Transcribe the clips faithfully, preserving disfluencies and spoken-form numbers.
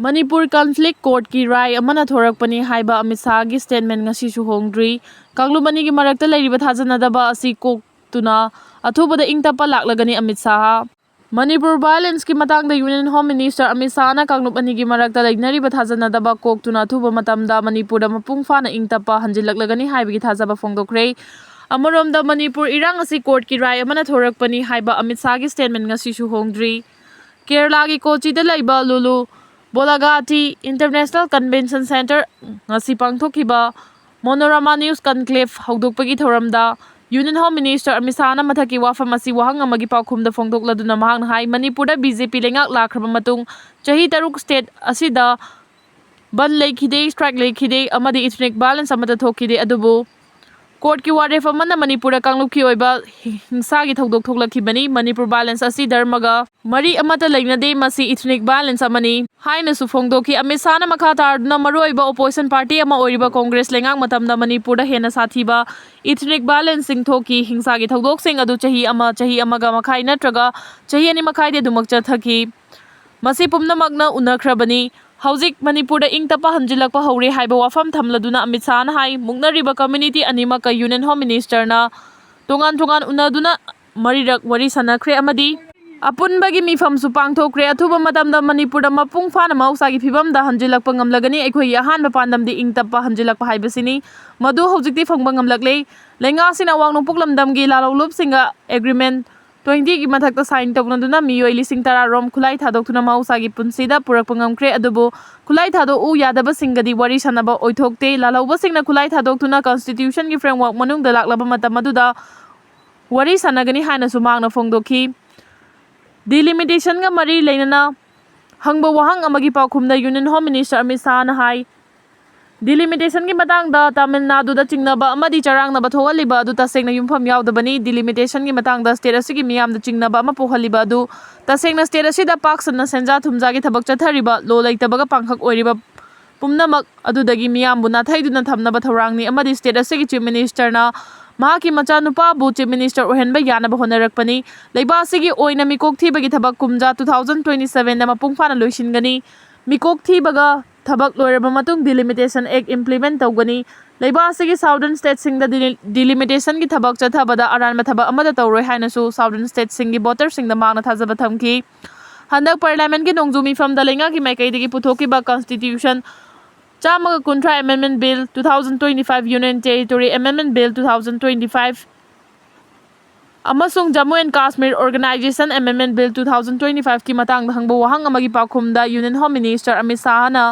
Manipur conflict ꯀꯣꯔꯠꯀꯤ ꯔꯥꯏ ꯑꯃꯅ ꯊꯣꯔꯛꯄꯅꯤ ꯍꯥꯏꯕ Amit ꯁꯥꯍꯒꯤ statement ꯉꯁꯤꯁꯨ ꯍꯣꯡꯗ꯭ꯔꯤ꯫ ꯀꯥꯡꯂꯨꯞ ꯑꯅꯤꯒꯤ ꯃꯔꯛꯇ ꯂꯩꯔꯤꯕ ꯊꯥꯖꯅꯗꯕ ꯑꯁꯤ ꯀꯣꯛꯇꯨꯅ ꯑꯊꯨꯕꯗ ꯏꯪ ꯇꯞꯄ ꯂꯥꯛꯂꯒꯅꯤ ꯑꯃꯤꯠ ꯁꯥꯍ꯫ ꯃꯅꯤꯄꯨꯔ ꯚꯥꯏꯑꯣꯂꯦꯟꯁꯀꯤ ꯃꯇꯥꯡꯗ ꯌꯨꯅꯤꯌꯟ ꯍꯣꯝ ꯃꯤꯅꯤꯁꯇꯔ ꯑꯃꯤꯠ ꯁꯥꯍꯅ ꯀꯥꯡꯂꯨꯞ ꯑꯅꯤꯒꯤ ꯃꯔꯛꯇ ꯂꯩꯅꯔꯤꯕ ꯊꯥꯖꯅꯗꯕ ꯀꯣꯛꯇꯨꯅ ꯑꯊꯨꯕ ꯃꯇꯝꯗ ꯃꯅꯤꯄꯨꯔꯗ ꯃꯄꯨꯡ ꯐꯥꯅ ꯏꯪ ꯇꯞꯄ ꯍꯟꯖꯤꯜꯂꯛꯂꯒꯅꯤ ꯍꯥꯏꯕꯒꯤ ꯊꯥꯖꯕ ꯐꯣꯡꯗꯣꯛꯈ꯭ꯔꯦ꯫ ꯑꯃꯔꯣꯝꯗ ꯃꯅꯤꯄꯨꯔ ꯏꯔꯥꯡ ꯑꯁꯤ ꯀꯣꯔꯠꯀꯤ ꯔꯥꯏ ꯑꯃꯅ ꯊꯣꯔꯛꯄꯅꯤ ꯍꯥꯏꯕ ꯑꯃꯤꯠ ꯁꯥꯍꯒꯤ ꯁ꯭ꯇꯦꯠꯃꯦꯟ ꯉꯁꯤꯁꯨ ꯍꯣꯡꯗ꯭ꯔꯤ꯫ ꯀꯦꯔꯂꯥꯒꯤ ꯀꯣꯆꯤꯗ ꯂꯩꯕ ꯂꯨꯂꯨ ꯕꯣꯂꯥꯒꯥꯇꯤ ꯏꯟꯇꯔꯅꯦꯁꯅꯦꯜ ꯀꯟꯚꯦꯟꯁꯟ ꯁꯦꯟꯇꯔ ꯉꯁꯤ ꯄꯥꯡꯊꯣꯛꯈꯤꯕ ꯃꯣꯅꯣꯔꯥꯃꯥ ꯅ꯭ꯌꯨꯁ ꯀꯟꯀ꯭ꯂꯦꯚ ꯍꯧꯗꯣꯛꯄꯒꯤ ꯊꯧꯔꯝꯗ ꯌꯨꯅꯤꯌꯟ ꯍꯣꯝ ꯃꯤꯅꯤꯁꯇꯔ ꯑꯃꯤꯠ ꯁꯥꯍꯅ ꯃꯊꯛꯀꯤ ꯋꯥꯐꯝ ꯑꯁꯤ ꯋꯥꯍꯪ ꯑꯃꯒꯤ ꯄꯥꯎꯈꯨꯝꯗ ꯐꯣꯡꯗꯣꯛꯂꯗꯨꯅ ꯃꯍꯥꯛꯅ ꯍꯥꯏ, ꯃꯅꯤꯄꯨꯔꯗ ꯕꯤ ꯖꯦ ꯄꯤ ꯂꯩꯉꯥꯛ ꯂꯥꯛꯈ꯭ꯔꯕ ꯃꯇꯨꯡ ꯆꯍꯤ ꯇꯔꯨꯛ ꯁ꯭ꯇꯦꯠ ꯑꯁꯤꯗ ꯕꯟꯗ ꯂꯩꯈꯤꯗꯦ, ꯁ꯭ꯇ꯭ꯔꯥꯏꯛ ꯂꯩꯈꯤꯗꯦ ꯑꯃꯗꯤ ꯏꯊꯅꯤꯛ ꯚꯥꯏꯑꯣꯂꯦꯟꯁ ꯑꯃꯠꯇ ꯊꯣꯛꯈꯤꯗꯦ꯫ ꯑꯗꯨꯕꯨ ꯀꯣꯔꯠꯀꯤ ꯋꯥꯔꯦꯞ ꯑꯃꯅ ꯃꯅꯤꯄꯨꯔꯗ ꯀꯥꯡꯂꯨꯞꯀꯤ ꯑꯣꯏꯕ ꯍꯤꯡꯁꯥꯒꯤ ꯊꯧꯗꯣꯛ ꯊꯣꯛꯂꯛꯈꯤꯕꯅꯤ꯫ ꯃꯅꯤꯄꯨꯔ ꯚꯥꯏꯑꯣꯂꯦꯟꯁ ꯑꯁꯤ ꯙꯔꯃꯒ ꯃꯔꯤ ꯑꯃꯠꯇ ꯂꯩꯅꯗꯦ, ꯃꯁꯤ ꯏꯊꯅꯤꯛ ꯚꯥꯏꯑꯣꯂꯦꯟꯁ ꯑꯃꯅꯤ ꯍꯥꯏꯅꯁꯨ ꯐꯣꯡꯗꯣꯛꯈꯤ꯫ ꯑꯃꯤꯠ ꯁꯥꯍꯅ ꯃꯈꯥ ꯇꯥꯗꯨꯅ ꯃꯔꯨꯑꯣꯏꯕ ꯑꯣꯄꯣꯖꯤꯁꯟ ꯄꯥꯔꯇꯤ ꯑꯃ ꯑꯣꯏꯔꯤꯕ ꯀꯣꯡꯒ꯭ꯔꯦꯁ ꯂꯩꯉꯥꯛ ꯃꯇꯝꯗ ꯃꯅꯤꯄꯨꯔꯗ ꯍꯦꯟꯅ ꯁꯥꯊꯤꯕ ꯏꯊꯅꯤꯛ ꯚꯥꯏꯑꯣꯂꯦꯟꯁꯁꯤꯡ ꯊꯣꯛꯈꯤ꯫ ꯍꯤꯡꯁꯥꯒꯤ ꯊꯧꯗꯣꯛꯁꯤꯡ ꯑꯗꯨ ꯆꯍꯤ ꯑꯃ, ꯆꯍꯤ ꯑꯃꯒ ꯃꯈꯥꯏ ꯅꯠꯇ꯭ꯔꯒ ꯆꯍꯤ ꯑꯅꯤ ꯃꯈꯥꯏꯗꯤ ꯑꯗꯨꯃꯛ ꯆꯠꯊꯈꯤ꯫ ꯃꯁꯤ ꯄꯨꯝꯅꯃꯛꯅ ꯎꯅꯈ꯭ꯔꯕꯅꯤ꯫ ꯍꯧꯖꯤꯛ ꯃꯅꯤꯄꯨꯔꯗ ꯏꯪ ꯇꯞꯄ ꯍꯟꯖꯤꯜꯂꯛꯄ ꯍꯧꯔꯦ ꯍꯥꯏꯕ ꯋꯥꯐꯝ ꯊꯝꯂꯗꯨꯅ ꯑꯃꯤꯠ ꯁꯥꯍꯅ ꯍꯥꯏ, ꯃꯨꯛꯅꯔꯤꯕ ꯀꯝꯃ꯭ꯌꯨꯅꯤꯇꯤ ꯑꯅꯤꯃꯛꯀ ꯌꯨꯅꯤꯌꯟ ꯍꯣꯝ ꯃꯤꯅꯤꯁꯇꯔꯅ ꯇꯣꯉꯥꯟ ꯇꯣꯉꯥꯟ ꯎꯅꯗꯨꯅ ꯃꯔꯤꯔꯛ ꯋꯥꯔꯤ ꯁꯥꯟꯅꯈ꯭ꯔꯦ ꯑꯃꯗꯤ ꯑꯄꯨꯟꯕꯒꯤ ꯃꯤꯐꯝꯁꯨ ꯄꯥꯡꯊꯣꯛꯈ꯭ꯔꯦ꯫ ꯑꯊꯨꯕ ꯃꯇꯝꯗ ꯃꯅꯤꯄꯨꯔꯗ ꯃꯄꯨꯡ ꯐꯥꯅ ꯃꯍꯧꯁꯥꯒꯤ ꯐꯤꯕꯝꯗ ꯍꯟꯖꯤꯜꯂꯛꯄ ꯉꯝꯂꯒꯅꯤ꯫ ꯑꯩꯈꯣꯏꯒꯤ ꯑꯍꯥꯟꯕ ꯄꯥꯟꯗꯝꯗꯤ ꯏꯪ ꯇꯞꯄ ꯍꯟꯖꯤꯜꯂꯛꯄ ꯍꯥꯏꯕꯁꯤꯅꯤ꯫ ꯃꯗꯨ ꯍꯧꯖꯤꯛꯇꯤ ꯐꯪꯕ ꯉꯝꯂꯛꯂꯦ꯫ ꯂꯩꯉꯥꯛꯁꯤꯅ ꯑꯋꯥꯡ ꯅꯣꯡꯄꯣꯛ ꯂꯝꯗꯝꯒꯤ ꯂꯥꯂꯣꯡꯂꯨꯞꯁꯤꯡꯒ ꯑꯦꯒ꯭ꯔꯤꯃꯦꯟ ꯇ꯭ꯋꯦꯟꯇꯤꯒꯤ ꯃꯊꯛꯇ ꯁꯥꯏꯟ ꯇꯧꯅꯗꯨꯅ ꯃꯤꯑꯣꯏ ꯂꯤꯁꯤꯡ ꯇꯔꯥ ꯔꯣꯝ ꯈꯨꯠꯂꯥꯏ ꯊꯥꯗꯣꯛꯇꯨꯅ ꯃꯍꯧꯁꯥꯒꯤ ꯄꯨꯟꯁꯤꯗ ꯄꯨꯔꯛꯄ ꯉꯝꯈ꯭ꯔꯦ꯫ ꯑꯗꯨꯕꯨ ꯈꯨꯠꯂꯥꯏ ꯊꯥꯗꯣꯛꯎ ꯌꯥꯗꯕꯁꯤꯡꯒꯗꯤ ꯋꯥꯔꯤ ꯁꯥꯟꯅꯕ ꯑꯣꯏꯊꯣꯛꯇꯦ꯫ ꯂꯥꯜꯍꯧꯕꯁꯤꯡꯅ ꯈꯨꯠꯂꯥꯏ ꯊꯥꯗꯣꯛꯇꯨꯅ ꯀꯟꯁꯇꯤꯇ꯭ꯌꯨꯁꯟꯒꯤ ꯐ꯭ꯔꯦꯝꯋꯥꯔꯛ ꯃꯅꯨꯡꯗ ꯂꯥꯛꯂꯕ ꯃꯇꯝ ꯑꯗꯨꯗ ꯋꯥꯔꯤ ꯁꯥꯟꯅꯒꯅꯤ ꯍꯥꯏꯅꯁꯨ ꯃꯍꯥꯛꯅ ꯐꯣꯡꯗꯣꯛꯈꯤ꯫ ꯗꯤꯂꯤꯃꯤꯇꯦꯁꯟꯒ ꯃꯔꯤ ꯂꯩꯅꯅ ꯍꯪꯕ ꯋꯥꯍꯪ ꯑꯃꯒꯤ ꯄꯥꯎꯈꯨꯝꯗ ꯌꯨꯅꯤꯌꯟ ꯍꯣꯝ ꯃꯤꯅꯤꯁꯇꯔ ꯑꯃꯤꯠ ꯁꯥꯍꯅ ꯍꯥꯏ, ꯗꯤꯂꯤꯃꯤꯇꯦꯁꯟꯒꯤ ꯃꯇꯥꯡꯗ ꯇꯥꯃꯤꯜ ꯅꯥꯗꯨꯗ ꯆꯤꯡꯅꯕ ꯑꯃꯗꯤ ꯆꯔꯥꯡꯅꯕ ꯊꯣꯛꯍꯜꯂꯤꯕ ꯑꯗꯨ ꯇꯁꯦꯡꯅ ꯌꯨꯝꯐꯝ ꯌꯥꯎꯗꯕꯅꯤ꯫ ꯗꯤꯂꯤꯃꯤꯇꯦꯁꯟꯒꯤ ꯃꯇꯥꯡꯗ ꯁ꯭ꯇꯦꯠ ꯑꯁꯤꯒꯤ ꯃꯤꯌꯥꯝꯗ ꯆꯤꯡꯅꯕ ꯑꯃ ꯄꯣꯛꯍꯜꯂꯤꯕ ꯑꯗꯨ ꯇꯁꯦꯡꯅ ꯁ꯭ꯇꯦꯠ ꯑꯁꯤꯗ ꯄꯥꯛ ꯁꯟꯅ ꯁꯦꯟꯖꯥ ꯊꯨꯝꯖꯥꯒꯤ ꯊꯕꯛ ꯆꯠꯊꯔꯤꯕ ꯂꯣ ꯂꯩꯇꯕꯒ ꯄꯥꯡꯈꯛ ꯑꯣꯏꯔꯤꯕ ꯄꯨꯝꯅꯃꯛ ꯑꯗꯨꯗꯒꯤ ꯃꯤꯌꯥꯝꯕꯨ ꯅꯥꯊꯩꯗꯨꯅ ꯊꯝꯅꯕ ꯊꯧꯔꯥꯡꯅꯤ ꯑꯃꯗꯤ ꯁ꯭ꯇꯦꯠ ꯑꯁꯤꯒꯤ ꯆꯤꯐ ꯃꯤꯅꯤꯁꯇꯔꯅ ꯃꯍꯥꯛꯀꯤ ꯃꯆꯥꯅꯨꯄꯥꯕꯨ ꯆꯤꯐ ꯃꯤꯅꯤꯁꯇꯔ ꯑꯣꯏꯍꯟꯕ ꯌꯥꯅꯕ ꯍꯣꯠꯅꯔꯛꯄꯅꯤ꯫ ꯂꯩꯕꯥꯛ ꯑꯁꯤꯒꯤ ꯑꯣꯏꯅ ꯃꯤꯀꯣꯛ ꯊꯤꯕꯒꯤ ꯊꯕꯛ ꯀꯨꯝꯖꯥ ꯇꯨ ꯊꯥꯎꯖꯟ ꯇ꯭ꯋꯦꯟꯇꯤ ꯁꯚꯦꯟꯗ ꯃꯄꯨꯡ ꯐꯥꯅ ꯂꯣꯏꯁꯤꯟꯒꯅꯤ꯫ ꯃꯤꯀꯣꯛ ꯊꯤꯕꯒ ꯊꯕꯛ ꯂꯣꯏꯔꯕ ꯃꯇꯨꯡ Delimitation Act implement ꯇꯧꯒꯅꯤ꯫ ꯂꯩꯕꯥꯛ ꯑꯁꯤꯒꯤ Southern stateꯁꯤꯡꯗ deli-, delimitation ꯒꯤ ꯊꯕꯛ ꯆꯠꯊꯕꯗ ꯑꯔꯥꯟꯕ ꯊꯕꯛ ꯑꯃꯠꯇ ꯇꯧꯔꯣꯏ ꯍꯥꯏꯅꯁꯨ Southern stateꯁꯤꯡꯒꯤ voterꯁꯤꯡꯗ ꯃꯍꯥꯛꯅ ꯊꯥꯖꯕ ꯊꯝꯈꯤ꯫ ꯍꯟꯗꯛ Parliamentꯀꯤ ꯅꯣꯡꯖꯨ ꯃꯤꯐꯝꯗ ꯂꯩꯉꯥꯛꯀꯤ ꯃꯥꯏꯀꯩꯗꯒꯤ ꯄꯨꯊꯣꯛꯈꯤꯕ Constitution ꯆꯥꯝꯃꯒ ꯀꯨꯟꯊ꯭ꯔꯥ Amendment Bill two thousand twenty-five, Union Territory Amendment Bill two thousand twenty-five ꯑꯃꯁꯨꯡ Jammu and Kashmir Organisation Amendment Bill two thousand twenty-five ꯀꯤ ꯃꯇꯥꯡꯗ ꯍꯪꯕ ꯋꯥꯍꯪ ꯑꯃꯒꯤ ꯄꯥꯎꯈꯨꯝꯗ Union Home Minister ꯑꯃꯤꯠ ꯁꯥꯍꯅ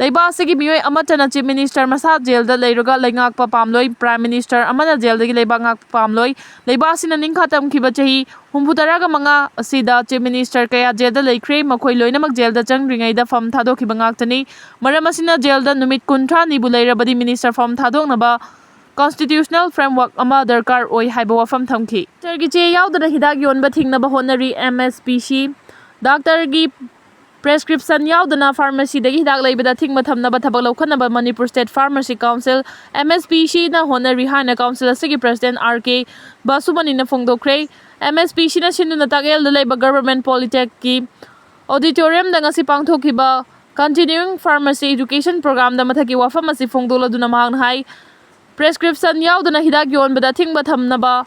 ꯂꯩꯕꯥꯛ ꯑꯁꯤꯒꯤ ꯃꯤꯑꯣꯏ ꯑꯃꯠꯇꯅ Chief Minister ꯃꯁꯥ ꯖꯦꯜꯗ ꯂꯩꯔꯒ ꯂꯩꯉꯥꯛꯄ ꯄꯥꯝꯂꯣꯏ, Prime Minister ꯑꯃꯅ ꯖꯦꯜꯗꯒꯤ ꯂꯩꯕꯥꯛ ꯉꯥꯛꯄ ꯄꯥꯝꯂꯣꯏ, ꯂꯩꯕꯥꯛ ꯑꯁꯤꯅ ꯅꯤꯡꯈꯥ ꯇꯝꯈꯤꯕ ꯆꯍꯤ ꯍꯨꯝꯐꯨꯇꯔꯥꯒ ꯃꯉꯥ ꯑꯁꯤꯗ Chief Minister ꯀꯌꯥ ꯖꯦꯜꯗ ꯂꯩꯈ꯭ꯔꯦ, ꯃꯈꯣꯏ ꯂꯣꯏꯅꯃꯛ ꯖꯦꯜꯗ ꯆꯪꯗ꯭ꯔꯤꯉꯩꯗ ꯐꯝ ꯊꯥꯗꯣꯛꯈꯤꯕ ꯉꯥꯛꯇꯅꯤ꯫ ꯃꯔꯝ ꯑꯁꯤꯅ ꯖꯦꯜꯗ ꯅꯨꯃꯤꯠ ꯀꯨꯟꯊ꯭ꯔꯥꯅꯤꯕꯨ ꯂꯩꯔꯕꯗꯤ Minister ꯐꯝ ꯊꯥꯗꯣꯛꯅꯕ Constitutional framework ꯑꯃ ꯗꯔꯀꯥꯔ ꯑꯣꯏ ꯍꯥꯏꯕ ꯋꯥꯐꯝ ꯊꯝꯈꯤ꯫ ꯗꯥꯛꯇꯔꯒꯤ ꯆꯦ ꯌꯥꯎꯗꯅ ꯍꯤꯗꯥꯛ ꯌꯣꯟꯕ ꯊꯤꯡꯅꯕ ꯍꯣꯠꯅꯔꯤ M S P C꯫ ꯗꯥꯛꯇꯔꯒꯤ prescription ꯌꯥꯎꯗꯅ pharmacyꯗꯒꯤ ꯍꯤꯗꯥꯛ ꯂꯩꯕꯗ ꯑꯊꯤꯡꯕ ꯊꯝꯅꯕ ꯊꯕꯛ ꯂꯧꯈꯠꯅꯕ Manipur State Pharmacy Council, M S P C ꯅ ꯍꯣꯠꯅꯔꯤ ꯍꯥꯏꯅ council ꯑꯁꯤꯒꯤ president R K ꯕꯥꯁꯨꯃꯅꯤꯅ ꯐꯣꯡꯗꯣꯛꯈ꯭ꯔꯦ꯫ M S P C ꯅ ꯁꯤꯟꯗꯨꯅ ꯇꯥꯛꯌꯦꯜꯗ ꯂꯩꯕ Government Polytechnic ꯀꯤ auditoriumꯗ ꯉꯁꯤ ꯄꯥꯡꯊꯣꯛꯈꯤꯕ Continuing Pharmacy Education Programꯗ ꯃꯊꯛꯀꯤ ꯋꯥꯐꯝ ꯑꯁꯤ ꯐꯣꯡꯗꯣꯛꯂꯗꯨꯅ ꯃꯍꯥꯛꯅ ꯍꯥꯏ, prescription ꯌꯥꯎꯗꯅ ꯍꯤꯗꯥꯛ ꯌꯣꯟꯕꯗ ꯑꯊꯤꯡꯕ ꯊꯝꯅꯕ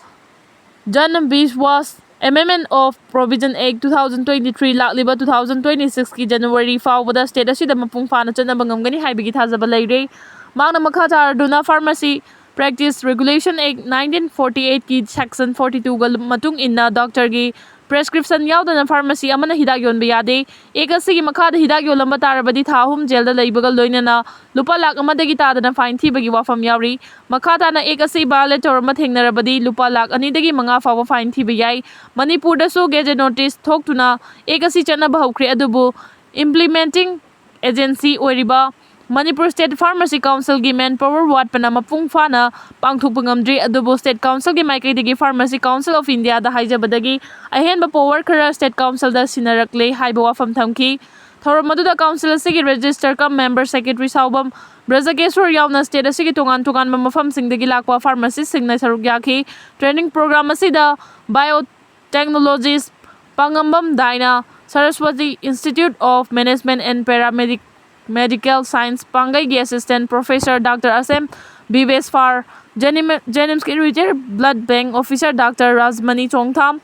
Jan Vishwas Amendment of Provision Act two thousand twenty-three ꯂꯥꯛꯂꯤꯕ two thousand twenty-six ꯀꯤ January ꯐꯥꯎꯕꯗ state ꯑꯁꯤꯗ ꯃꯄꯨꯡ ꯐꯥꯅ ꯆꯠꯅꯕ ꯉꯝꯒꯅꯤ ꯍꯥꯏꯕꯒꯤ ꯊꯥꯖꯕ ꯂꯩꯔꯦ꯫ ꯃꯍꯥꯛꯅ ꯃꯈꯥ ꯇꯥꯔꯗꯨꯅ Pharmacy Practice Regulation Act nineteen forty-eight ꯀꯤ section forty-two ꯒ ꯃꯇꯨꯡ ꯏꯟꯅ ꯗꯥꯛꯇꯔꯒꯤ prescription ꯌꯥꯎꯗꯅ pharmacy ꯑꯃꯅ ꯍꯤꯗꯥꯛ ꯌꯣꯟꯕ ꯌꯥꯗꯦ꯫ Act ꯑꯁꯤꯒꯤ ꯃꯈꯥꯗ ꯍꯤꯗꯥꯛ ꯌꯣꯜꯂꯝꯕ ꯇꯥꯔꯕꯗꯤ ꯊꯥ ꯑꯍꯨꯝ ꯖꯦꯜꯗ ꯂꯩꯕꯒ ꯂꯣꯏꯅꯅ ꯂꯨꯄꯥ ꯂꯥꯈ ꯑꯃꯗꯒꯤ ꯇꯥꯗꯅ fine ꯊꯤꯕꯒꯤ ꯋꯥꯐꯝ ꯌꯥꯎꯔꯤ꯫ ꯃꯈꯥ ꯇꯥꯅ Act ꯑꯁꯤ violate ꯇꯧꯔꯝꯕ ꯊꯦꯡꯅꯔꯕꯗꯤ ꯂꯨꯄꯥ ꯂꯥꯈ ꯑꯅꯤꯗꯒꯤ ꯃꯉꯥ ꯐꯥꯎꯕ fine ꯊꯤꯕ ꯌꯥꯏ꯫ ꯃꯅꯤꯄꯨꯔꯗꯁꯨ gazette notice ꯊꯣꯛꯇꯨꯅ Act ꯑꯁꯤ ꯆꯠꯅꯕ ꯍꯧꯈ꯭ꯔꯦ, ꯑꯗꯨꯕꯨ implementing agency ꯑꯣꯏꯔꯤꯕ Manipur State Pharmacy Councilꯒꯤ manpower ꯋꯥꯠꯄꯅ ꯃꯄꯨꯡ ꯐꯥꯅ ꯄꯥꯡꯊꯣꯛꯄ ꯉꯝꯗ꯭ꯔꯤ꯫ ꯑꯗꯨꯕꯨ State Councilꯒꯤ ꯃꯥꯏꯀꯩꯗꯒꯤ Pharmacy Council of Indiaꯗ ꯍꯥꯏꯖꯕꯗꯒꯤ ꯑꯍꯦꯟꯕ power ꯈꯔ State Councilꯗ ꯁꯤꯟꯅꯔꯛꯂꯦ ꯍꯥꯏꯕ ꯋꯥꯐꯝ ꯊꯝꯈꯤ꯫ ꯊꯧꯔꯝ ꯑꯗꯨꯗ council ꯑꯁꯤꯒꯤ registrar cum member secretary ꯁꯥꯎꯕꯝ ꯕ꯭ꯔꯖꯀꯦꯁꯣꯔ ꯌꯥꯎꯅ state ꯑꯁꯤꯒꯤ ꯇꯣꯉꯥꯟ ꯇꯣꯉꯥꯟꯕ ꯃꯐꯝꯁꯤꯡꯗꯒꯤ ꯂꯥꯛꯄ pharmacistꯁꯤꯡꯅ ꯁꯔꯨꯛ ꯌꯥꯈꯤ꯫ Training program ꯑꯁꯤꯗ biotechnologist ꯄꯥꯉꯝꯕꯝ ꯗꯥꯏꯅꯥ, Saraswati Institute of Management and Paramedic Medical Science ꯄꯥꯡꯒꯩꯒꯤ Assistant Professor Doctor ꯑꯁꯦꯝ ꯕꯤꯕꯦꯁ꯭ꯋꯥꯔ, ꯖꯦꯅꯤꯝ- JNIMSꯀꯤ Retired Blood Bank Officer Doctor Rajmani Chongtham,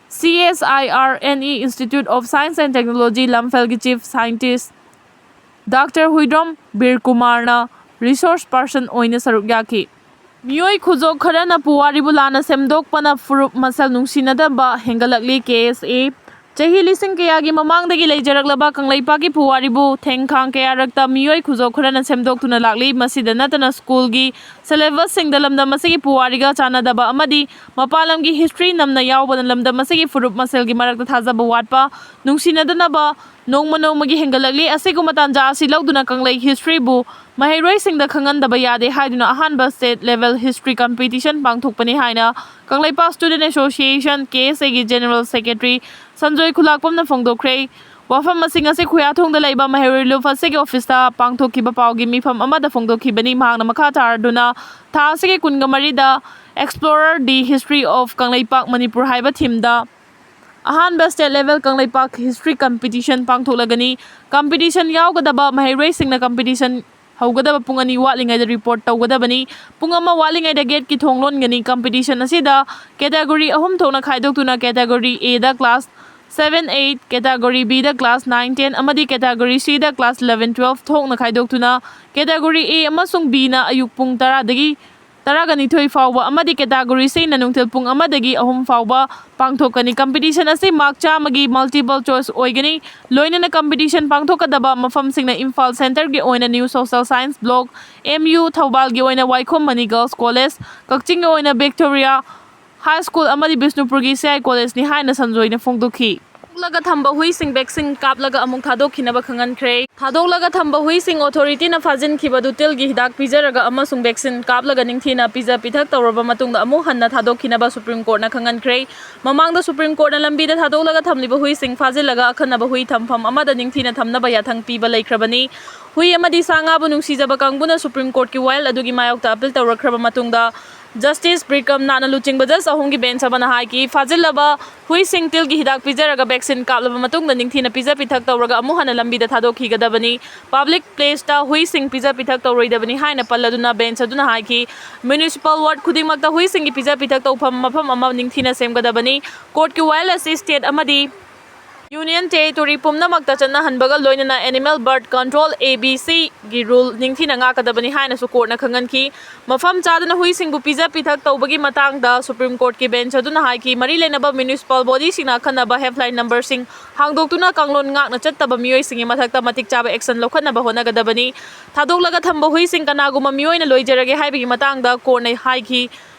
CSIRNE Institute of Science and Technology ꯂꯝꯐꯦꯜꯒꯤ Chief Scientist Doctor Huidrom ꯕꯤꯔ ꯀꯨꯃꯥꯔꯅ Resource Person ꯑꯣꯏꯅ ꯁꯔꯨꯛ ꯌꯥꯈꯤ꯫ ꯃꯤꯑꯣꯏ ꯈꯨꯖꯣꯞ ꯈꯔꯅ ꯄꯨꯋꯥꯔꯤꯕꯨ ꯂꯥꯟꯅ ꯁꯦꯝꯗꯣꯛꯄꯅ ꯐꯨꯔꯨꯞ ꯃꯁꯦꯜ ꯅꯨꯡꯁꯤꯅꯗꯕ ꯍꯦꯟꯒꯠꯂꯛꯂꯤ꯫ KSA꯫ ꯆꯍꯤ ꯂꯤꯁꯤꯡ ꯀꯌꯥꯒꯤ ꯃꯃꯥꯡꯗꯒꯤ ꯂꯩꯖꯔꯛꯂꯕ ꯀꯪꯂꯩꯄꯥꯛꯀꯤ ꯄꯨꯋꯥꯔꯤꯕꯨ ꯊꯦꯡꯈꯥꯡ ꯀꯌꯥꯔꯛꯇ ꯃꯤꯑꯣꯏ ꯈꯨꯖꯣꯞ ꯈꯔꯅ ꯁꯦꯝꯗꯣꯛꯇꯨꯅ ꯂꯥꯛꯂꯤ꯫ ꯃꯁꯤꯗ ꯅꯠꯇꯅ ꯁ꯭ꯀꯨꯜꯒꯤ syllabusꯁꯤꯡꯗ ꯂꯝꯗꯝ ꯑꯁꯤꯒꯤ ꯄꯨꯋꯥꯔꯤꯒ ꯆꯥꯟꯅꯗꯕ ꯑꯃꯗꯤ ꯃꯄꯥꯟ ꯂꯝꯒꯤ history ꯅꯝꯅ ꯌꯥꯎꯕꯅ ꯂꯝꯗꯝ ꯑꯁꯤꯒꯤ ꯐꯨꯔꯨꯞ ꯃꯁꯦꯜꯒꯤ ꯃꯔꯛꯇ ꯊꯥꯖꯕ ꯋꯥꯠꯄ, ꯅꯨꯡꯁꯤꯅꯗꯅꯕ ꯅꯣꯡꯃ ꯅꯣꯡꯃꯒꯤ ꯍꯦꯟꯒꯠꯂꯛꯂꯤ꯫ ꯑꯁꯤꯒꯨꯝꯕ ꯇꯥꯟꯖꯥ ꯑꯁꯤ ꯂꯧꯗꯨꯅ ꯀꯪꯂꯩ historyꯕꯨ ꯃꯍꯩꯔꯣꯏꯁꯤꯡꯗ ꯈꯪꯍꯟꯗꯕ ꯌꯥꯗꯦ ꯍꯥꯏꯗꯨꯅ ꯑꯍꯥꯟꯕ state level history competition ꯄꯥꯡꯊꯣꯛꯄꯅꯤ ꯍꯥꯏꯅ Kangleipak Student Association, KSAꯒꯤ General Secretary Sanjoy ꯈꯨꯂꯥꯛꯄꯝꯅ ꯐꯣꯡꯗꯣꯛꯈ꯭ꯔꯦ꯫ ꯋꯥꯐꯝ ꯑꯁꯤꯡ ꯑꯁꯤ ꯈꯨꯌꯥꯊꯣꯡꯗ ꯂꯩꯕ ꯃꯍꯩꯔꯣꯏ ꯂꯨꯞ ꯑꯁꯤꯒꯤ officeꯇ ꯄꯥꯡꯊꯣꯛꯈꯤꯕ ꯄꯥꯎꯒꯤ ꯃꯤꯐꯝ ꯑꯃꯗ ꯐꯣꯡꯗꯣꯛꯈꯤꯕꯅꯤ꯫ ꯃꯍꯥꯛꯅ ꯃꯈꯥ ꯇꯥꯔꯗꯨꯅ ꯊꯥ ꯑꯁꯤꯒꯤ ꯀꯨꯟꯒ ꯃꯔꯤꯗ Explorer the History of Kangleipak Manipur ꯍꯥꯏꯕ themeꯗ ꯑꯍꯥꯟꯕ state level Kangleipak history competition ꯄꯥꯡꯊꯣꯛꯂꯒꯅꯤ꯫ Competition ꯌꯥꯎꯒꯗꯕ ꯃꯍꯩꯔꯣꯏꯁꯤꯡꯅ competition ꯍꯧꯒꯗꯕ ꯄꯨꯡ ꯑꯅꯤ ꯋꯥꯠꯂꯤꯉꯩꯗ report ꯇꯧꯒꯗꯕꯅꯤ꯫ ꯄꯨꯡ ꯑꯃ ꯋꯥꯠꯂꯤꯉꯩꯗ gateꯀꯤ ꯊꯣꯡ ꯂꯣꯟꯒꯅꯤ꯫ Competition ꯑꯁꯤꯗ category ꯑꯍꯨꯝ ꯊꯣꯛꯅ ꯈꯥꯏꯗꯣꯛꯇꯨꯅ category Aꯗ class seven, eight, category Bꯗ class nine, ten ꯑꯃꯗꯤ category Cꯗ class eleven, twelve ꯊꯣꯛꯅ ꯈꯥꯏꯗꯣꯛꯇꯨꯅ category A ꯑꯃꯁꯨꯡ Bꯅ ꯑꯌꯨꯛ ꯄꯨꯡ ꯇꯔꯥꯗꯒꯤ ꯇꯔꯥꯒ ꯅꯤꯊꯣꯏ ꯐꯥꯎꯕ ꯑꯃꯗꯤ category Cꯅ ꯅꯨꯡꯊꯤꯜ ꯄꯨꯡ ꯑꯃꯗꯒꯤ ꯑꯍꯨꯝ ꯐꯥꯎꯕ ꯄꯥꯡꯊꯣꯛꯀꯅꯤ꯫ Competition ꯑꯁꯤ mark ꯆꯥꯝꯃꯒꯤ multiple choice ꯑꯣꯏꯒꯅꯤ꯫ ꯂꯣꯏꯅꯅ competition ꯄꯥꯡꯊꯣꯛꯀꯗꯕ ꯃꯐꯝꯁꯤꯡꯅ ꯏꯝꯐꯥꯜ centreꯒꯤ ꯑꯣꯏꯅ New Social Science Block, MU, ꯊꯧꯕꯥꯜꯒꯤ ꯑꯣꯏꯅ ꯋꯥꯏꯈꯣꯝ ꯃꯅꯤ Girls College, ꯀꯛꯆꯤꯡꯒꯤ ꯑꯣꯏꯅ Victoria High School ꯑꯃꯗꯤ ꯕꯤꯁꯅꯨꯄꯨꯔꯒꯤ CI Collegeꯅꯤ ꯍꯥꯏꯅ ꯁꯟꯖꯣꯏꯅ ꯐꯣꯡꯗꯣꯛꯈꯤ꯫ ꯊꯥꯗꯣꯛꯂꯒ ꯊꯝꯕ ꯍꯨꯏꯁꯤꯡ vaccine ꯀꯥꯞꯂꯒ ꯑꯃꯨꯛ ꯊꯥꯗꯣꯛꯈꯤꯅꯕ ꯈꯪꯍꯟꯈ꯭ꯔꯦ꯫ ꯊꯥꯗꯣꯛꯂꯒ ꯊꯝꯕ ꯍꯨꯏꯁꯤꯡ authorityꯅ ꯐꯥꯖꯤꯟꯈꯤꯕꯗꯨ ꯇꯤꯜꯒꯤ ꯍꯤꯗꯥꯛ ꯄꯤꯖꯔꯒ ꯑꯃꯁꯨꯡ vaccine ꯀꯥꯞꯂꯒ ꯅꯤꯡꯊꯤꯅ ꯄꯤꯖ ꯄꯤꯊꯛ ꯇꯧꯔꯕ ꯃꯇꯨꯡꯗ ꯑꯃꯨꯛ ꯍꯟꯅ ꯊꯥꯗꯣꯛꯈꯤꯅꯕ Supreme Courtꯅ ꯈꯪꯍꯟꯈ꯭ꯔꯦ꯫ ꯃꯃꯥꯡꯗ Supreme Courtꯅ ꯂꯝꯕꯤꯗ ꯊꯥꯗꯣꯛꯂꯒ ꯊꯝꯂꯤꯕ ꯍꯨꯏꯁꯤꯡ ꯐꯥꯖꯤꯜꯂꯒ ꯑꯈꯟꯅꯕ ꯍꯨꯏ ꯊꯝꯐꯝ ꯑꯃꯗ ꯅꯤꯡꯊꯤꯅ ꯊꯝꯅꯕ ꯌꯥꯊꯪ ꯄꯤꯕ ꯂꯩꯈ꯭ꯔꯕꯅꯤ꯫ ꯍꯨꯏ ꯑꯃꯗꯤ ꯁꯥ ꯉꯥꯕꯨ ꯅꯨꯡꯁꯤꯖꯕ ꯀꯥꯡꯕꯨꯅ Supreme Courtꯀꯤ ꯋꯥꯌꯦꯜ ꯑꯗꯨꯒꯤ ꯃꯥꯌꯣꯛꯇ appeal ꯇꯧꯔꯛꯈ꯭ꯔꯕ ꯃꯇꯨꯡꯗ ꯖꯁꯇꯤꯁ ꯕ꯭ꯔꯤꯀꯝꯅꯥꯠꯅ ꯂꯨꯆꯤꯡꯕ ꯖꯁ ꯑꯍꯨꯝꯒꯤ ꯕꯦꯟꯆ ꯑꯃꯅ ꯍꯥꯏꯈꯤ, ꯐꯥꯖꯤꯜꯂꯕ ꯍꯨꯏꯁꯤꯡ ꯇꯤꯜꯒꯤ ꯍꯤꯗꯥꯛ ꯄꯤꯖꯔꯒ ꯚꯦꯛꯁꯤꯟ ꯀꯥꯞꯂꯕ ꯃꯇꯨꯡꯗ ꯅꯤꯡꯊꯤꯅ ꯄꯤꯖ ꯄꯤꯊꯛ ꯇꯧꯔꯒ ꯑꯃꯨꯛ ꯍꯟꯅ ꯂꯝꯕꯤꯗ ꯊꯥꯗꯣꯛꯈꯤꯒꯗꯕꯅꯤ꯫ ꯄꯕ꯭ꯂꯤꯛ ꯄ꯭ꯂꯦꯁꯇ ꯍꯨꯏꯁꯤꯡ ꯄꯤꯖ ꯄꯤꯊꯛ ꯇꯧꯔꯣꯏꯗꯕꯅꯤ ꯍꯥꯏꯅ ꯄꯜꯂꯗꯨꯅ ꯕꯦꯟꯆ ꯑꯗꯨꯅ ꯍꯥꯏꯈꯤ, ꯃ꯭ꯌꯨꯅꯤꯁꯤꯄꯥꯜ ꯋꯥꯔꯗ ꯈꯨꯗꯤꯡꯃꯛꯇ ꯍꯨꯏꯁꯤꯡꯒꯤ ꯄꯤꯖ ꯄꯤꯊꯛ ꯇꯧꯐꯝ ꯃꯐꯝ ꯑꯃ ꯅꯤꯡꯊꯤꯅ ꯁꯦꯝꯒꯗꯕꯅꯤ꯫ ꯀꯣꯔꯠꯀꯤ ꯋꯥꯌꯦꯜ ꯑꯁꯤ ꯁ꯭ꯇꯦꯠ ꯑꯃꯗꯤ ꯌꯨꯅꯤꯌꯟ ꯇꯦꯔꯤꯇꯣꯔꯤ ꯄꯨꯝꯅꯃꯛꯇ ꯆꯠꯅꯍꯟꯕꯒ ꯂꯣꯏꯅꯅ Animal Birth Control, A B C, ꯒꯤ ꯔꯨꯜ ꯅꯤꯡꯊꯤꯅ ꯉꯥꯛꯀꯗꯕꯅꯤ ꯍꯥꯏꯅꯁꯨ ꯀꯣꯔꯠꯅ ꯈꯪꯍꯟꯈꯤ꯫ ꯃꯐꯝ ꯆꯥꯗꯅ ꯍꯨꯏꯁꯤꯡꯕꯨ ꯄꯤꯖ ꯄꯤꯊꯛ ꯇꯧꯕꯒꯤ ꯃꯇꯥꯡꯗ ꯁꯨꯄ꯭ꯔꯤꯝ ꯀꯣꯔꯠꯀꯤ ꯕꯦꯟꯆ ꯑꯗꯨꯅ ꯍꯥꯏꯈꯤ, ꯃꯔꯤ ꯂꯩꯅꯕ ꯃ꯭ꯌꯨꯅꯤꯁꯤꯄꯥꯜ ꯕꯣꯗꯤꯁꯤꯡꯅ ꯑꯈꯟꯅꯕ ꯍꯦꯜꯞꯂꯥꯏꯟ ꯅꯝꯕꯔꯁꯤꯡ ꯍꯥꯡꯗꯣꯛꯇꯨꯅ ꯀꯥꯡꯂꯣꯟ ꯉꯥꯛꯅ ꯆꯠꯇꯕ ꯃꯤꯑꯣꯏꯁꯤꯡꯒꯤ ꯃꯊꯛꯇ ꯃꯇꯤꯛ ꯆꯥꯕ ꯑꯦꯛꯁꯟ ꯂꯧꯈꯠꯅꯕ ꯍꯣꯠꯅꯒꯗꯕꯅꯤ꯫ ꯊꯥꯗꯣꯛꯂꯒ ꯊꯝꯕ ꯍꯨꯏꯁꯤꯡ ꯀꯅꯥꯒꯨꯝꯕ ꯃꯤꯑꯣꯏꯅ ꯂꯣꯏꯖꯔꯒꯦ ꯍꯥꯏꯕꯒꯤ ꯃꯇꯥꯡꯗ ꯀꯣꯔꯠꯅ ꯍꯥꯏꯈꯤ,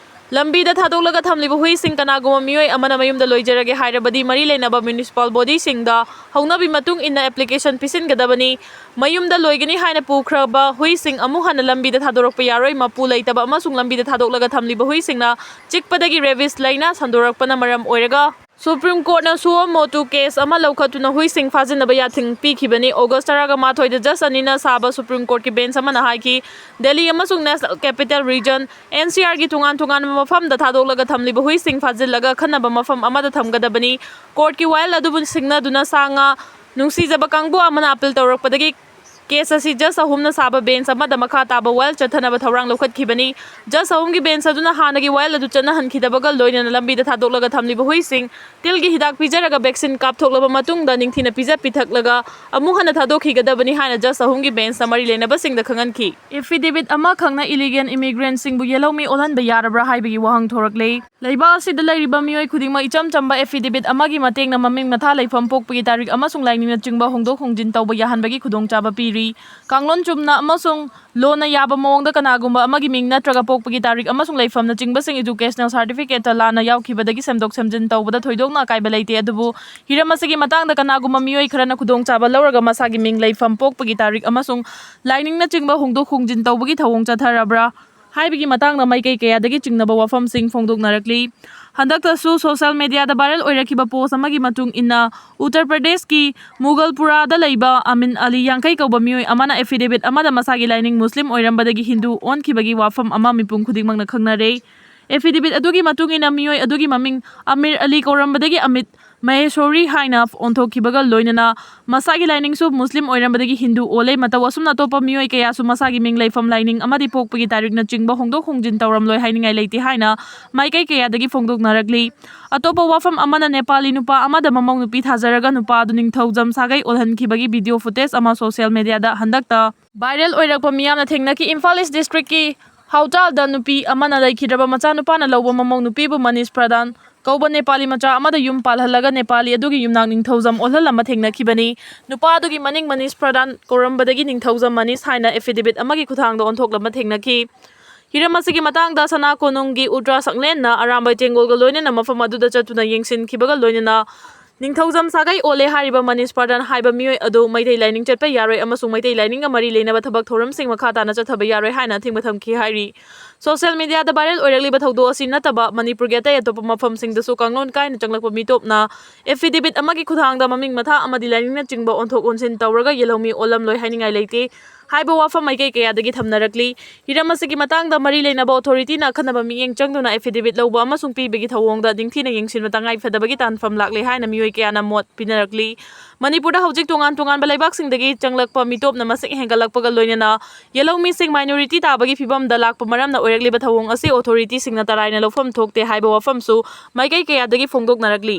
ꯂꯝꯕꯤꯗ ꯊꯥꯗꯣꯛꯂꯒ ꯊꯝꯂꯤꯕ ꯍꯨꯏꯁꯤꯡ ꯀꯅꯥꯒꯨꯝꯕ ꯃꯤꯑꯣꯏ ꯑꯃꯅ ꯃꯌꯨꯝꯗ ꯂꯣꯏꯖꯔꯒꯦ ꯍꯥꯏꯔꯕꯗꯤ, ꯃꯔꯤ ꯂꯩꯅꯕ ꯃ꯭ꯌꯨꯅꯤꯁꯤꯄꯥꯜ ꯕꯣꯗꯤꯁꯤꯡꯗ ꯍꯧꯅꯕꯤ ꯃꯇꯨꯡ ꯏꯟꯅ ꯑꯦꯄ꯭ꯂꯤꯀꯦꯁꯟ ꯄꯤꯁꯤꯟꯒꯗꯕꯅꯤ꯫ ꯃꯌꯨꯝꯗ ꯂꯣꯏꯒꯅꯤ ꯍꯥꯏꯅ ꯄꯨꯈ꯭ꯔꯕ ꯍꯨꯏꯁꯤꯡ ꯑꯃꯨꯛ ꯍꯟꯅ ꯂꯝꯕꯤꯗ ꯊꯥꯗꯣꯔꯛꯄ ꯌꯥꯔꯣꯏ꯫ ꯃꯄꯨ ꯂꯩꯇꯕ ꯑꯃꯁꯨꯡ ꯂꯝꯕꯤꯗ ꯊꯥꯗꯣꯛꯂꯒ ꯊꯝꯂꯤꯕ ꯍꯨꯏꯁꯤꯡꯅ ꯆꯤꯛꯄꯗꯒꯤ ꯔꯦꯕꯤꯁ ꯂꯥꯏꯅꯥ ꯁꯟꯗꯣꯔꯛꯄꯅ ꯃꯔꯝ ꯑꯣꯏꯔꯒ ꯁꯨꯄ꯭ꯔꯤꯝ ꯀꯣꯔꯠꯅ suo motu ꯀꯦꯁ ꯑꯃ ꯂꯧꯈꯠꯇꯨꯅ ꯍꯨꯏꯁꯤꯡ ꯐꯥꯖꯤꯟꯅꯕ ꯌꯥꯊꯪ ꯄꯤꯈꯤꯕꯅꯤ꯫ ꯑꯣꯒꯁ ꯇꯔꯥꯃꯥꯊꯣꯏꯗ ꯖꯁ ꯑꯅꯤꯅ ꯁꯥꯕ ꯁꯨꯄ꯭ꯔꯤꯝ ꯀꯣꯔꯠꯀꯤ ꯕꯦꯟꯆ ꯑꯃꯅ ꯍꯥꯏꯈꯤ, ꯗꯦꯜꯂꯤ ꯑꯃꯁꯨꯡ ꯅꯦꯁꯅꯦꯜ ꯀꯦꯄꯤꯇꯦꯜ ꯔꯤꯖꯟ, NCR, ꯒꯤ ꯇꯣꯉꯥꯟ ꯇꯣꯉꯥꯟꯕ ꯃꯐꯝꯗ ꯊꯥꯗꯣꯛꯂꯒ ꯊꯝꯂꯤꯕ ꯍꯨꯏꯁꯤꯡ ꯐꯥꯖꯤꯜꯂꯒ ꯑꯈꯟꯅꯕ ꯃꯐꯝ ꯑꯃꯗ ꯊꯝꯒꯗꯕꯅꯤ꯫ ꯀꯣꯔꯠꯀꯤ ꯋꯥꯌꯦꯜ ꯑꯗꯨꯕꯨ ꯁꯤꯡꯅꯗꯨꯅ ꯁꯥ ꯉꯥ ꯅꯨꯡꯁꯤꯖꯕ ꯀꯥꯡꯕꯨ ꯑꯃꯅ ꯑꯄꯤꯜ ꯇꯧꯔꯛꯄꯗꯒꯤ ꯀꯦꯁ ꯑꯁꯤ ꯖꯁ ꯑꯍꯨꯝꯅ ꯁꯥꯕ ꯕꯦꯟꯆ ꯑꯃꯗ ꯃꯈꯥ ꯇꯥꯕ ꯋꯥꯌꯦꯜ ꯆꯠꯊꯅꯕ ꯊꯧꯔꯥꯡ ꯂꯧꯈꯠꯈꯤꯕꯅꯤ꯫ ꯖꯁ ꯑꯍꯨꯝꯒꯤ ꯕꯦꯟꯆ ꯑꯗꯨꯅ ꯍꯥꯟꯅꯒꯤ ꯋꯥꯌꯦꯜ ꯑꯗꯨ ꯆꯠꯅꯍꯟꯈꯤꯗꯕꯒ ꯂꯣꯏꯅꯅ ꯂꯝꯕꯤꯗ ꯊꯥꯗꯣꯛꯂꯒ ꯊꯝꯂꯤꯕ ꯍꯨꯏꯁꯤꯡ ꯇꯤꯜꯒꯤ ꯍꯤꯗꯥꯛ ꯄꯤꯖꯔꯒ ꯚꯦꯛꯁꯤꯟ ꯀꯥꯞꯊꯣꯛꯂꯕ ꯃꯇꯨꯡꯗ ꯅꯤꯡꯊꯤꯅ ꯄꯤꯖ ꯄꯤꯊꯛꯂꯒ ꯑꯃꯨꯛ ꯍꯟꯅ ꯊꯥꯗꯣꯛꯈꯤꯒꯗꯕꯅꯤ ꯍꯥꯏꯅ ꯖꯁ ꯑꯍꯨꯝꯒꯤ ꯕꯦꯟꯆꯅ ꯃꯔꯤ ꯂꯩꯅꯕꯁꯤꯡꯗ ꯈꯪꯍꯟꯈꯤ꯫ ꯑꯦꯐꯤꯗꯦꯕꯤꯠ ꯑꯃꯈꯛꯅ ꯏꯂꯤꯒꯦꯜ ꯏꯃꯤꯒ꯭ꯔꯦꯟꯠꯁꯤꯡꯕꯨ ꯌꯦꯜꯍꯧꯃꯤ ꯑꯣꯜꯍꯟꯕ ꯌꯥꯔꯕ꯭ꯔꯥ ꯍꯥꯏꯕꯒꯤ ꯋꯥꯍꯪ ꯊꯣꯔꯛꯂꯦ꯫ ꯂꯩꯕꯥꯛ ꯑꯁꯤꯗ ꯂꯩꯔꯤꯕ ꯃꯤꯑꯣꯏ ꯈꯨꯗꯤꯡꯃꯛ ꯏꯆꯝ ꯆꯝꯕ ꯑꯦꯐꯤꯗꯦꯕꯤꯠ ꯑꯃꯒꯤ ꯃꯇꯦꯡꯅ ꯃꯃꯤꯡ ꯃꯊꯥ, ꯂꯩꯐꯝ, ꯄꯣꯛꯄꯒꯤ ꯇꯥꯔꯤꯛ ꯑꯃꯁꯨꯡ ꯂꯥꯏꯅꯤꯡꯅꯆꯤꯡꯕ ꯍꯣꯡꯗꯣꯛ ꯍꯣꯡꯖꯤꯟ ꯇꯧꯕ ꯌꯥꯍꯟꯕꯒꯤ ꯈꯨꯗꯣꯡꯆꯥꯕ ꯄꯤꯔꯤ꯫ ꯀꯥꯡꯂꯣꯟ ꯆꯨꯝꯅ ꯑꯃꯁꯨꯡ ꯂꯣꯅ ꯌꯥꯕ ꯃꯑꯣꯡꯗ ꯀꯅꯥꯒꯨꯝꯕ ꯑꯃꯒꯤ ꯃꯤꯡ ꯅꯠꯇ꯭ꯔꯒ ꯄꯣꯛꯄꯒꯤ ꯇꯥꯔꯤꯛ ꯑꯃꯁꯨꯡ ꯂꯩꯐꯝꯅꯆꯤꯡꯕꯁꯤꯡ ꯏꯗꯨꯀꯦꯁꯅꯦꯜ ꯁꯥꯔꯇꯤꯐꯤꯀꯦꯠꯇ ꯂꯥꯟꯅ ꯌꯥꯎꯈꯤꯕꯗꯒꯤ ꯁꯦꯝꯗꯣꯛ ꯁꯦꯝꯖꯤꯟ ꯇꯧꯕꯗ ꯊꯣꯏꯗꯣꯛꯅ ꯑꯀꯥꯏꯕ ꯂꯩꯇꯦ, ꯑꯗꯨꯕꯨ ꯍꯤꯔꯝ ꯑꯁꯤꯒꯤ ꯃꯇꯥꯡꯗ ꯀꯅꯥꯒꯨꯝꯕ ꯃꯤꯑꯣꯏ ꯈꯔꯅ ꯈꯨꯗꯣꯡꯆꯥꯕ ꯂꯧꯔꯒ ꯃꯁꯥꯒꯤ ꯃꯤꯡ, ꯂꯩꯐꯝ, ꯄꯣꯛꯄꯒꯤ ꯇꯥꯔꯤꯛ ꯑꯃꯁꯨꯡ ꯂꯥꯏꯅꯤꯡꯅꯆꯤꯡꯕ ꯍꯣꯡꯗꯣꯛ ꯍꯣꯡꯖꯤꯟ ꯇꯧꯕꯒꯤ ꯊꯧꯑꯣꯡ ꯆꯠꯊꯔꯕ꯭ꯔꯥ? ꯍꯥꯏꯕꯒꯤ ꯃꯇꯥꯡꯗ ꯃꯥꯏꯀꯩ ꯀꯌꯥꯗꯒꯤ ꯆꯤꯡꯅꯕ ꯋꯥꯐꯝꯁꯤꯡ ꯐꯣꯡꯗꯣꯛꯅꯔꯛꯂꯤ꯫ ꯍꯟꯗꯛꯇꯁꯨ ꯁꯣꯁꯤꯌꯦꯜ ꯃꯦꯗꯤꯌꯥꯗ ꯚꯥꯏꯔꯦꯜ ꯑꯣꯏꯔꯛꯈꯤꯕ ꯄꯣꯁ ꯑꯃꯒꯤ ꯃꯇꯨꯡ ꯏꯟꯅ, ꯎꯠꯇꯔ ꯄ꯭ꯔꯗꯦꯁꯀꯤ ꯃꯨꯒꯜꯄꯨꯔꯥꯗ ꯂꯩꯕ ꯑꯃꯤꯟ ꯑꯂꯤ ꯌꯥꯡꯈꯩ ꯀꯧꯕ ꯃꯤꯑꯣꯏ ꯑꯃꯅ ꯑꯦꯐꯤꯗꯦꯕꯤꯠ ꯑꯃꯗ ꯃꯁꯥꯒꯤ ꯂꯥꯏꯅꯤꯡ ꯃꯨꯁꯂꯤꯝ ꯑꯣꯏꯔꯝꯕꯗꯒꯤ ꯍꯤꯟꯗꯨ ꯑꯣꯟꯈꯤꯕꯒꯤ ꯋꯥꯐꯝ ꯑꯃ ꯃꯤꯄꯨꯝ ꯈꯨꯗꯤꯡꯃꯛꯅ ꯈꯪꯅꯔꯦ꯫ ꯑꯦꯐꯤꯗꯦꯕꯤꯠ ꯑꯗꯨꯒꯤ ꯃꯇꯨꯡ ꯏꯟꯅ ꯃꯤꯑꯣꯏ ꯑꯗꯨꯒꯤ ꯃꯃꯤꯡ ꯑꯃꯤꯔ ꯑꯂꯤ ꯀꯧꯔꯝꯕꯗꯒꯤ ꯑꯃꯤꯠ ꯃꯍꯦꯁꯣꯔꯤ ꯍꯥꯏꯅ ꯑꯣꯟꯊꯣꯛꯈꯤꯕꯒ ꯂꯣꯏꯅꯅ ꯃꯁꯥꯒꯤ ꯂꯥꯏꯅꯤꯡꯁꯨ ꯃꯨꯁꯂꯤꯝ ꯑꯣꯏꯔꯝꯕꯗꯒꯤ ꯍꯤꯟꯗꯨ ꯑꯣꯜꯂꯦ꯫ ꯃꯇꯧ ꯑꯁꯨꯝꯅ ꯑꯇꯣꯞꯄ ꯃꯤꯑꯣꯏ ꯀꯌꯥꯁꯨ ꯃꯁꯥꯒꯤ ꯃꯤꯡ, ꯂꯩꯐꯝ, ꯂꯥꯏꯅꯤꯡ ꯑꯃꯗꯤ ꯄꯣꯛꯄꯒꯤ ꯇꯥꯔꯤꯛꯅꯆꯤꯡꯕ ꯍꯣꯡꯗꯣꯛ ꯍꯣꯡꯖꯤꯟ ꯇꯧꯔꯝꯂꯣꯏ ꯍꯥꯏꯅꯤꯡꯉꯥꯏ ꯂꯩꯇꯦ ꯍꯥꯏꯅ ꯃꯥꯏꯀꯩ ꯀꯌꯥꯗꯒꯤ ꯐꯣꯡꯗꯣꯛꯅꯔꯛꯂꯤ꯫ ꯑꯇꯣꯞꯄ ꯋꯥꯐꯝ ꯑꯃꯅ ꯅꯦꯄꯥꯂꯤ ꯅꯨꯄꯥ ꯑꯃꯗ ꯃꯃꯧ ꯅꯨꯄꯤ ꯊꯥꯖꯔꯒ ꯅꯨꯄꯥ ꯑꯗꯨ ꯅꯤꯡꯊꯧꯖꯝ ꯁꯥꯒꯩ ꯑꯣꯜꯍꯟꯈꯤꯕꯒꯤ ꯚꯤꯗꯤꯑꯣ ꯐꯨꯇꯦꯖ ꯑꯃ ꯁꯣꯁꯤꯌꯦꯜ ꯃꯦꯗꯤꯌꯥꯗ ꯍꯟꯗꯛꯇ ꯚꯥꯏꯔꯦꯜ ꯑꯣꯏꯔꯛꯄ ꯃꯤꯌꯥꯝꯅ ꯊꯦꯡꯅꯈꯤ꯫ ꯏꯝꯐꯥꯜ ꯏꯁ ꯗꯤꯁꯇ꯭ꯔꯤꯛꯀꯤ ꯍꯥꯎꯇꯥꯜꯗ ꯅꯨꯄꯤ ꯑꯃꯅ ꯂꯩꯈꯤꯗ꯭ꯔꯕ ꯃꯆꯥꯅꯨꯄꯥꯅ ꯂꯧꯕ ꯃꯃꯧ ꯅꯨꯄꯤꯕꯨ ꯃꯅꯤꯁ ꯄ꯭ꯔꯙꯥꯟ ꯀꯧꯕ ꯅꯦꯄꯥꯂꯤ ꯃꯆꯥ ꯑꯃꯗ ꯌꯨꯝ ꯄꯥꯜꯍꯜꯂꯒ ꯅꯦꯄꯥꯂꯤ ꯑꯗꯨꯒꯤ ꯌꯨꯝꯅꯥꯛ ꯅꯤꯡꯊꯧꯖꯝ ꯑꯣꯜꯍꯜꯂꯝꯕ ꯊꯦꯡꯅꯈꯤꯕꯅꯤ꯫ ꯅꯨꯄꯥ ꯑꯗꯨꯒꯤ ꯃꯅꯤꯡ ꯃꯅꯤꯁ ꯄ꯭ꯔꯙꯥꯟ ꯀꯧꯔꯝꯕꯗꯒꯤ ꯅꯤꯡꯊꯧꯖꯝ ꯃꯅꯤꯁ ꯍꯥꯏꯅ ꯑꯦꯐꯤꯗꯦꯕꯤꯠ ꯑꯃꯒꯤ ꯈꯨꯠꯊꯥꯡꯗ ꯑꯣꯟꯊꯣꯛꯂꯝꯕ ꯊꯦꯡꯅꯈꯤ꯫ ꯍꯤꯔꯝ ꯑꯁꯤꯒꯤ ꯃꯇꯥꯡꯗ ꯁꯅꯥ ꯀꯣꯅꯨꯡꯒꯤ ꯎꯇ꯭ꯔꯥ ꯁꯪꯂꯦꯟꯅ ꯑꯔꯥꯝꯕꯥꯏ ꯇꯦꯡꯒꯣꯜꯒ ꯂꯣꯏꯅꯅ ꯃꯐꯝ ꯑꯗꯨꯗ ꯆꯠꯇꯨꯅ ꯌꯦꯡꯁꯤꯟꯈꯤꯕꯒ ꯂꯣꯏꯅꯅ ꯅꯤꯡꯊꯧꯖꯝ ꯁꯥꯒꯩ ꯑꯣꯜꯂꯦ ꯍꯥꯏꯔꯤꯕ ꯃꯅꯤꯁ ꯄ꯭ꯔꯙꯥꯟ ꯍꯥꯏꯕ ꯃꯤꯑꯣꯏ ꯑꯗꯨ ꯃꯩꯇꯩ ꯂꯥꯏꯅꯤꯡ ꯆꯠꯄ ꯌꯥꯔꯣꯏ ꯑꯃꯁꯨꯡ ꯃꯩꯇꯩ ꯂꯥꯏꯅꯤꯡꯒ ꯃꯔꯤ ꯂꯩꯅꯕ ꯊꯕꯛ ꯊꯧꯔꯝꯁꯤꯡ ꯃꯈꯥ ꯇꯥꯅ ꯆꯠꯊꯕ ꯌꯥꯔꯣꯏ ꯍꯥꯏꯅ ꯑꯊꯤꯡꯕ ꯊꯝꯈꯤ ꯍꯥꯏꯔꯤ꯫ ꯁꯣꯁꯤꯌꯦꯜ ꯃꯦꯗꯤꯌꯥꯗ ꯚꯥꯏꯔꯦꯜ ꯑꯣꯏꯔꯛꯂꯤꯕ ꯊꯧꯗꯣꯛ ꯑꯁꯤ ꯅꯠꯇꯕ ꯃꯅꯤꯄꯨꯔꯒꯤ ꯑꯇꯩ ꯑꯇꯣꯞꯄ ꯃꯐꯝꯁꯤꯡꯗꯁꯨ ꯀꯥꯡꯂꯣꯟ ꯀꯥꯏꯅ ꯆꯪꯂꯛꯄ ꯃꯤꯇꯣꯞꯅ ꯑꯦꯐꯤꯗꯦꯕꯤꯠ ꯑꯃꯒꯤ ꯈꯨꯠꯊꯥꯡꯗ ꯃꯃꯤꯡ ꯃꯊꯥ ꯑꯃꯗꯤ ꯂꯥꯏꯅꯤꯡꯅꯆꯤꯡꯕ ꯑꯣꯟꯊꯣꯛ ꯑꯣꯟꯁꯤꯟ ꯇꯧꯔꯒ ꯌꯦꯜꯍꯧꯃꯤ ꯑꯣꯜꯂꯝꯂꯣꯏ ꯍꯥꯏꯅꯤꯡꯉꯥꯏ ꯂꯩꯇꯦ ꯍꯥꯏꯕ ꯋꯥꯐꯝ ꯃꯥꯏꯀꯩ ꯀꯌꯥꯗꯒꯤ ꯊꯝꯅꯔꯛꯂꯤ꯫ ꯍꯤꯔꯝ ꯑꯁꯤꯒꯤ ꯃꯇꯥꯡꯗ ꯃꯔꯤ ꯂꯩꯅꯕ ꯑꯣꯊꯣꯔꯤꯇꯤꯅ ꯑꯈꯟꯅꯕ ꯃꯤꯠꯌꯦꯡ ꯆꯪꯗꯨꯅ ꯑꯦꯐꯤꯗꯦꯕꯤꯠ ꯂꯧꯕ ꯑꯃꯁꯨꯡ ꯄꯤꯕꯒꯤ ꯊꯧꯑꯣꯡꯗ ꯅꯤꯡꯊꯤꯅ ꯌꯦꯡꯁꯤꯟꯕ ꯇꯉꯥꯏ ꯐꯗꯕꯒꯤ ꯇꯥꯟꯐꯝ ꯂꯥꯛꯂꯦ ꯍꯥꯏꯅ ꯃꯤꯑꯣꯏ ꯀꯌꯥꯅ ꯃꯣꯠ ꯄꯤꯅꯔꯛꯂꯤ꯫ ꯃꯅꯤꯄꯨꯔꯗ ꯍꯧꯖꯤꯛ ꯇꯣꯉꯥꯟ ꯇꯣꯉꯥꯟꯕ ꯂꯩꯕꯥꯛꯁꯤꯡꯗꯒꯤ ꯆꯪꯂꯛꯄ ꯃꯤꯇꯣꯞꯅ ꯃꯁꯤꯡ ꯍꯦꯟꯒꯠꯂꯛꯄꯒ ꯂꯣꯏꯅꯅ ꯌꯦꯜꯍꯧꯃꯤꯁꯤꯡ ꯃꯥꯏꯅꯣꯔꯤꯇꯤ ꯇꯥꯕꯒꯤ ꯐꯤꯕꯝꯗ ꯂꯥꯛꯄ ꯃꯔꯝꯅ ꯑꯣꯏꯔꯛꯂꯤꯕ ꯊꯧꯑꯣꯡ ꯑꯁꯤ ꯑꯣꯊꯣꯔꯤꯇꯤꯁꯤꯡꯅ ꯇꯔꯥꯏꯅ ꯂꯧꯐꯝ ꯊꯣꯛꯇꯦ ꯍꯥꯏꯕ ꯋꯥꯐꯝꯁꯨ ꯃꯥꯏꯀꯩ ꯀꯌꯥꯗꯒꯤ ꯐꯣꯡꯗꯣꯛꯅꯔꯛꯂꯤ꯫